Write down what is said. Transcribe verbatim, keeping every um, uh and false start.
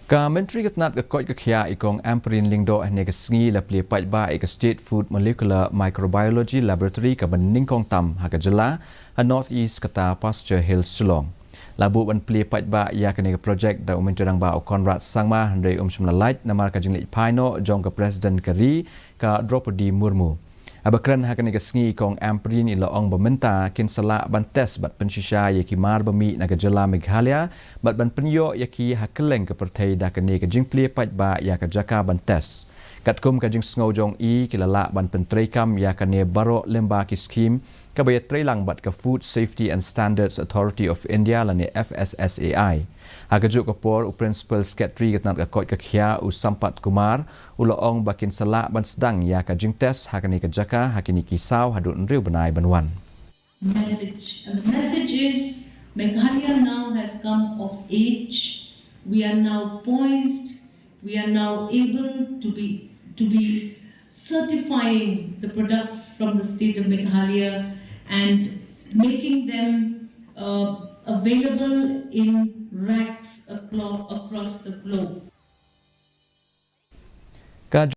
Ka Myntri ka tnat ka koit ka khiah i Kong Ampareen Lyngdoh hynne ka sngi la plie paidbah ïa ka State Food Molecular Microbiology Laboratory kaba nyngkong tam ha ka jylla ha North East kata Pasture Hills Shillong. La buh ban plie paidbah ïa kane ka project da u Myntri Rangbah u Conrad Sangma hynrei um shym la lait namar ka jingleit phai noh jong ka President ka ri ka Droupadi Murmu. Haba kren ha kane ka sngi i Kong Ampareen i la ong ba mynta kin sa lah ban test bad pynshisha ïa ki mar ba mih na ka jylla Meghalaya bad ban pynïoh ïa ki ha kylleng ka pyrthei da kane ka jingplie paidbah ïa ka jaka ban test. Katkum ka jingsngew jong i ki la lah ban pyntreikam ïa kane baroh lyngba ki skhim kaba ïatreilang bad ka Food Safety and Standards Authority of India lane F S S A I. Ha kajuh ka por u Principal Secretary ka tnat ka koit ka khiah u Sampath Kumar u la ong ba kin sa lah ban sdang ïa ka jingtest ha kane ka jaka ha kine ki saw haduh hynriew bnai ban wan. Message. And the message is Meghalaya now has come of age. We are now poised. We are now able to be to be certifying the products from the state of Meghalaya and making them uh, available in racks aclo- across the globe. Ka